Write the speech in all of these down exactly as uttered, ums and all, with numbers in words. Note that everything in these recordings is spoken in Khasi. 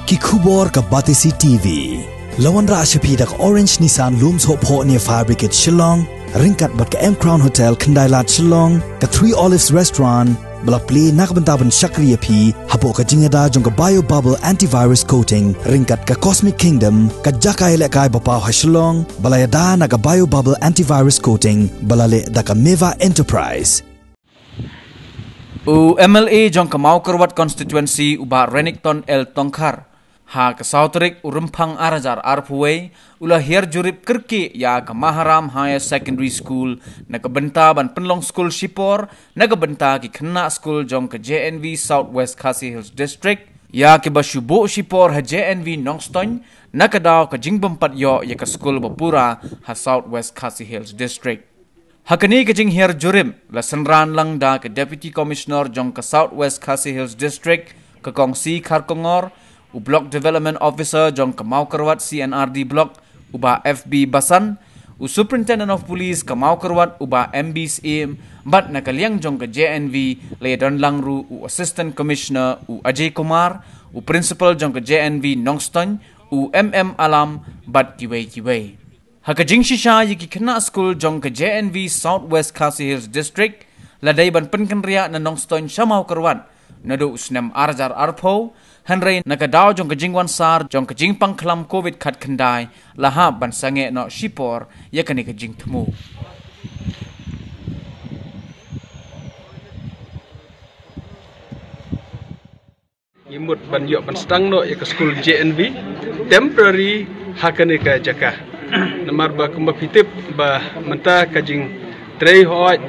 Ki khubor ka Batesi T V. La wanrah sha phi da ka Orange Nissan Lum Sohphoh near Fire Brigade Shillong, ryngkat bad ka M Crown Hotel Khyndai Lad Shillong, ka Three Olives Restaurant, ba la plie na ka bynta ban shakri ïa phi hapoh ka jingïada jong ka Bio Bubble Antivirus Coating ryngkat ka Cosmic Kingdom, ka jaka ïalehkai ba paw ha Shillong, ba la ïada na ka Bio Bubble Antivirus Coating ba la leh da ka Meva Enterprise. U M L A jong ka Mawkyrwat Constituency, u Bah Renikton L Tongkhar, ha ka saw tarik u Rymphang ar hajar arphew wei, u la hiar jurip kyrkieh ïa ka Maharam Higher Secondary School na ka bynta ban pynlong skul shipor na ka bynta ki khynnah skul jong ka J N V South West Khasi Hills District, ïa kiba shu buh shipor ha J N V Nongstoiñ, na ka daw ka jingbym pat ïoh ïa ka skul ba pura ha South West Khasi Hills District. Ha kane ka jinghiar jurip, la synran lang da ka Deputy Commissioner jong ka South West Khasi Hills District, ka Kong C Kharkongor, u Block Development Officer jong ka Mawkyrwat C and R D Block, u Bah F B Basan, u Superintendent of Police ka Mawkyrwat, u Bah M B Syiem, bad na ka liang jong ka J N V la ïadon lang ruh u Assistant Commissioner, u Ajay Kumar, u Principal jong ka J N V Nongstoiñ, u M M Alam, bad kiwei kiwei. Ha ka jingshisha ïa ki khynnah skul jong ka J N V South West Khasi Hills District, la dei ban pynkynriah na Nongstoiñ sha Mawkyrwat naduh u snem ar hajar arphew, hynrei na ka daw jong ka jingwan sar jong ka jingpang khlam Covid khatkhyndai, la hap ban sangeh noh shipor ïa kane ka jingthmu. Ngi mut ban ïoh ban sdang noh ïa ka skul J N V temporary ha kane ka jaka. Namar ba kumba phi tip ba mynta ka jingtrei hooid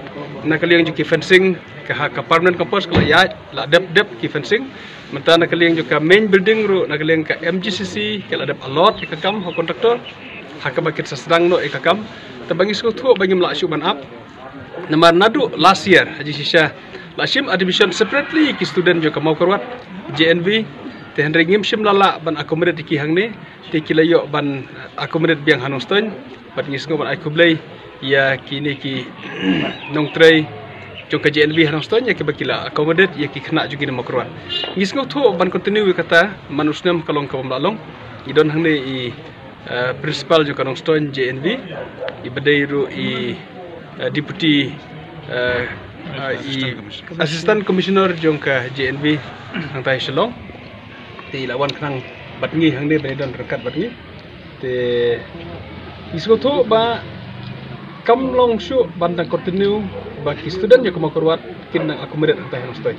na ka liang jong ki fencing, ka ha ka permanent campus ka la ïaid, la dep dep ki fencing. Mynta na ka liang jong ka main building ruh, na ka liang ka M G C C, ka la dep allot ïa ka kam ha contractor, ha kaba kin sa sdang noh ïa ka kam. Te ba ngi sngewthuh ba ngim lah shuh ban ap. Namar naduh last year, ha jingshisha, la shim admission separately ki student jong ka Mawkyrwat J N V, te hynrei ngim shym la lah ban accommodate ïa ki hangne, te ki la ïoh ban accommodate biang ha Nongstoiñ. Bad ngi sngew ban ai khublei ïa kine ki nongtrei jong ka J N V ha Nongstoiñ, ïa kiba ki la accommodate ïa ki khynnah jong ngi na Mawkyrwat. Ngi sngewthuh ban continue ïa kata, man u snem ka long kaba ym lah long. Ngi don hangne i, eh, principal jong ka Nongstoiñ J N V, i ba dei ruh i, eh, deputy, eh, eh, i assistant commissioner jong ka J N V hangtai Shillong. Te i la wan khnang bad ngi hangne ban ïadon ryngkat bad ngi. Te ngi sngewthuh ba kam long shuh ban dang continue ba ki student jong ka Mawkyrwat kin nang accommodate hangtai ha Nongstoiñ.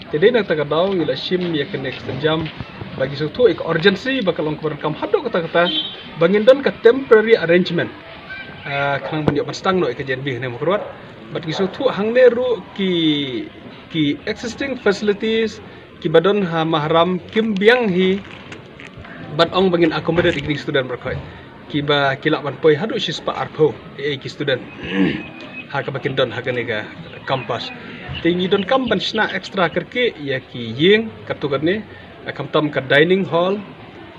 Te dei na kata ka daw ngi la shim ïa kane ka sienjam ba ngi sngewthuh ïa ka urgency ba ka long kaba donkam haduh katta katta ba ngin don ka temporary arrangement, ah, khnang ban ïoh ban sdang noh ïa ka J N V hangne Mawkyrwat. Bad ngi sngewthuh hangne ruh ki, ki existing facilities kiba don ha Maharam kim biang hi ban ong ba ngin accommodate ïa ki student baroh khoit kiba ki lah ban poi haduh shispah arphew, eh, ki student ha kaba kin don ha kane ka campus. Te ngi donkam ban shna extra kyrkieh ïa ki ïing katto katne, khamtam ka dining hall,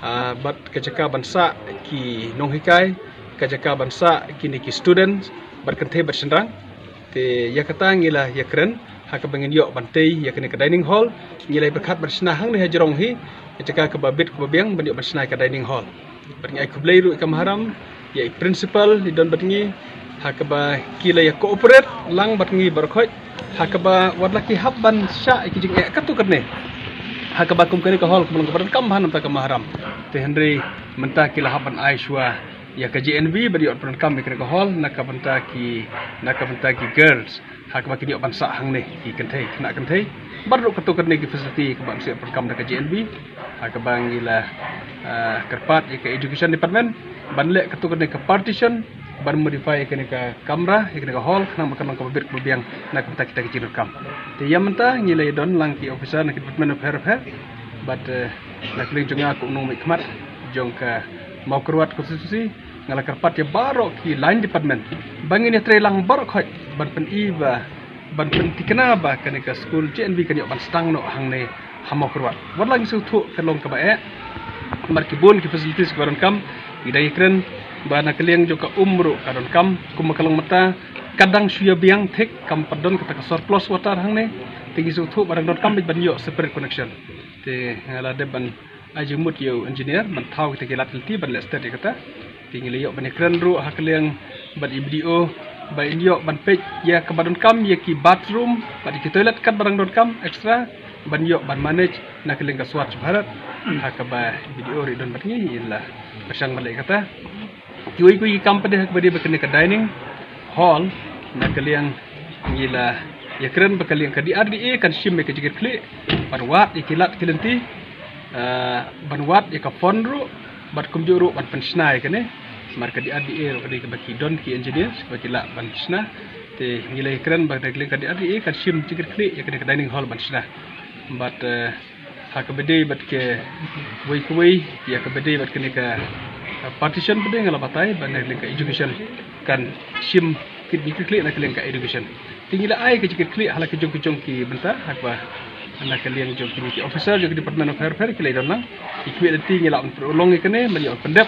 ah, bad ka jaka ban sah ki nonghikai, ka jaka ban sah kine ki students, bad kynthei bad shynrang. Te ïa kata ngi la ïakren ha kaba ngin ïoh ban tei ïa kane ka dining hall, ngi la ïa pyrkhat ban shna hangne ha jrong hi, ka jaka kaba bit kaba biang ban ïoh ban shna ïa ka dining hall. Bad ngi ai khublei ruh ïa ka Maharam, ïa i principal i don bad ngi, ha kaba ki la ïa cooperate lang bad ngi baroh khoit, ha kaba wat la ki hap ban shah ïa ki jingeh katto katne, ha kaba kum kane ka hall ka long kaba donkam bha na bynta ka Maharam. Te hynrei mynta ki la hap ban ai shuwa ïa ka J N V ban ïoh pyndonkam ïa kane ka hall na ka bynta ki, na ka bynta ki girls, ha kaba kin ïoh ban sah hangne ki kynthei, khynnah kynthei. Bad ruh katto katne ki facility kaba ngi shu pyndonkam da ka J N V, ha kaba ngi la, ah, kyrpad ïa ka education department ban leh katto katne ka partition, ban modify ïa kane ka kamra, ïa kane ka hall, khnang ba kan long kaba bit kaba biang na ka bynta kita ki jingdonkam. Te ïa mynta ngi la ïa don lang ki officer na ki department bapher bapher, bad, eh, na ka liang jong nga kum u nongmihkhmat jong ka Mawkyrwat constituency, nga la kyrpad ïa baroh ki line department ba ngin ïa trei lang baroh khoit ban pyni ba, ban pynthikna ba kane ka skul J N V kan ïoh ban sdang noh hangne ha Mawkyrwat. Wat la ngi sngewthuh ka long kaba eh, namar ki bun ki facilities kiba donkam, ngi dang ïakren ba na ka liang jong ka um ruh ka donkam, kumba ka long mynta ka dang shu ïa biang thik, kam pat don kata ka surplus water hangne. Te ngi sngewthuh ba dang donkam beit ban ïoh separate connection. Te nga la dep ban Ai jingmut ïa u engineer ban thaw kita ki lad ki lynti ban leh sted ïa kata. Te ngi la ïoh ban ïakren ruh ha ka liang bad i B D O ba in ïoh ban peit ïa kaba donkam ïa ki bathroom bad ïa ki toilet katba dang donkam extra ban ïoh ban manage na ka liang ka Swachh Bharat. Ha kaba i B D O ruh i don bad ngi, in la pyrshang ban leh kata. Kiwei kiwei ki kam pat de ha kaba dei bad kane ka dining hall, na ka liang ngi la ïakren ba ka liang ka D R D A kan shim ïa ka jingkitkhlieh ban wad ïa ki lad ki lynti, ah, ban wad ïa ka fund ruh bad kumjuh ruh ban pynshna ïa kane. Namar ka D R D A ruh ka dei kaba ki don ki engineers ba ki lah ban shna. Te ngi la ïakren ba ka liang ka D R D A kan shim jingkitkhlieh ïa kane ka dining hall ban shna. Bad, eh, ha kaba dei bad kiwei kiwei ïa kaba dei bad kane ka, eh, partition ba dei, nga la batai ba na ka liang ka education kan shim kit jingkitkhlieh na ka liang ka education. Te ngi la ai ka jingkitkhlieh ha la ka jong ka jong ki bynta, ha kaba na ka liang jong kine ki officer jong ki department bapher bapher ki la don lang. Ki khmih lynti ngi la pynurlong ïa kane ban ïoh pyndep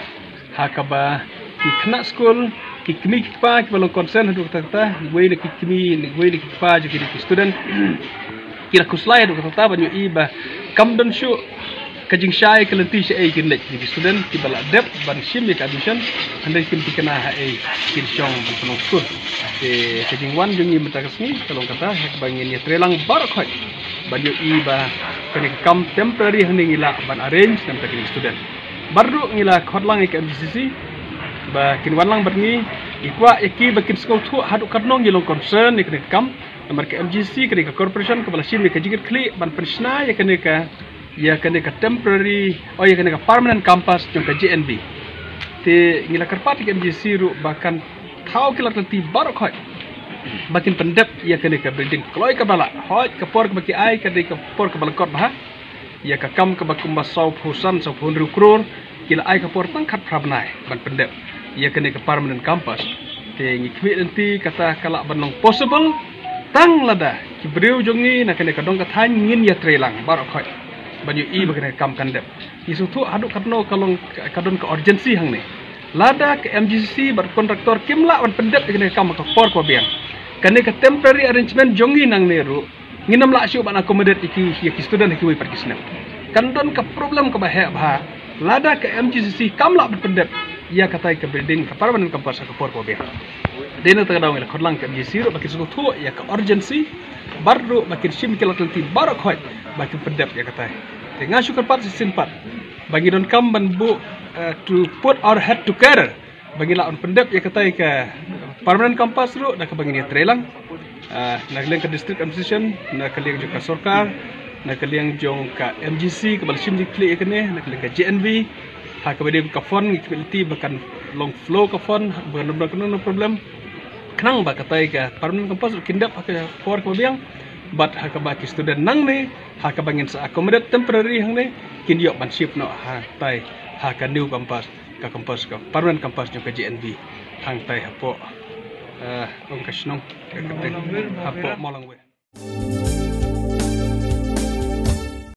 ha kaba ki khynnah skul, ki kmie ki kpa kiba long concern haduh katta katta, kiwei na ki kmie, kiwei na ki kpa jong kine ki student ki la khuslai haduh katta katta ban ïohi ba kam don shuh ka jingshai ka lynti shaei kin leit, ki student kiba la dep ban shim ïa ka admission, hynrei kim thikna haei kin shong ban pynlong skul. Te ka jingwan jong ngi mynta ka sngi ka long kata, ha kaba ngin ïatreilang baroh khoit ban ïohi ba kane ka kam temporary hangne ngi lah ban arrange na ka bynta kine ki student. Bad ruh ngi la khot lang ïa ka M G C C ba kin wan lang bad ngi, ngi kwah ïa ki ba kin sngewthuh haduh katno ngi long concern ïa kane ka kam. Namar ka M G C C ka dei ka corporation kaba la shim ïa ka jingkitkhlieh ban pynshna ïa kane ka, ïa kane ka temporary, oh, ïa kane ka permanent campus jong ka J N V. Te ngi la kyrpad ïa ka M G C C ruh ba kan thaw ki lad ki lynti baroh khoit ba kin pyndep ïa kane ka building kloi kaba lah. Hooid ka por kaba ki ai ka dei ka por kaba lyngkot bha, ïa ka kam kaba kumba sawphew san, sawphew hynriew klur, ki la ai ka por tang khatphra bnai ban pyndep ïa kane ka permanent campus. Te ngi khmih lynti kata ka lah ban long possible tang lada ki briew jong ngi na kane ka dong ka thaiñ ngin ïatreilang baroh khoit ban ïohi ba kane ka kam kan dep. Ngi sngewthuh haduh katno ka long ka, ka don ka urgency hangne. Lada ka M G C C bad contractor kim lah ban pyndep ïa kane ka kam ha ka por kaba biang, kane ka temporary arrangement jong ngi nangne ruh ngin ym lah shuh ban accommodate ïa ki, ïa ki student ha kiwei pat ki snem. Kan don ka problem kaba heh bha lada ka M G C C kam lah ban pyndep ïa katai ka building ka permanent campus ha ka por kaba biang. Dei na kata ka daw ngi la khot lang ka M G C C ruh ba kin sngewthuh ïa ka urgency bad ruh ba kin shim ki lad ki lynti baroh khoit ba kin pyndep ïa katai. Te nga shu kyrpad shisien pat ba ngi donkam ban buh, eh, to put our head together ba ngi lah ban pyndep ïa katai ka permanent campus ruh da kaba ngin ïatreilang, ah, na ka liang ka district administration, na ka liang jong ka sorkar, na ka liang jong ka M G C C kaba la shim jingkitkhlieh ïa kane, na ka liang ka J N V. Ha kaba dei ka fund ngi khmih lynti ba kan long flow ka fund, ba kan ym don kano kano problem. Khnang ba katai ka permanent campus ruh kin dep ha ka por kaba biang bad ha kaba ki student nangne ha kaba ngin sa accommodate temporary hangne kin ïoh ban shift noh ha tai ha ka new campus, ka campus, ka permanent campus jong ka J N V hangtai hapoh, eh, ong ka shnong, ka kyrteng, hapoh Mawlangwe.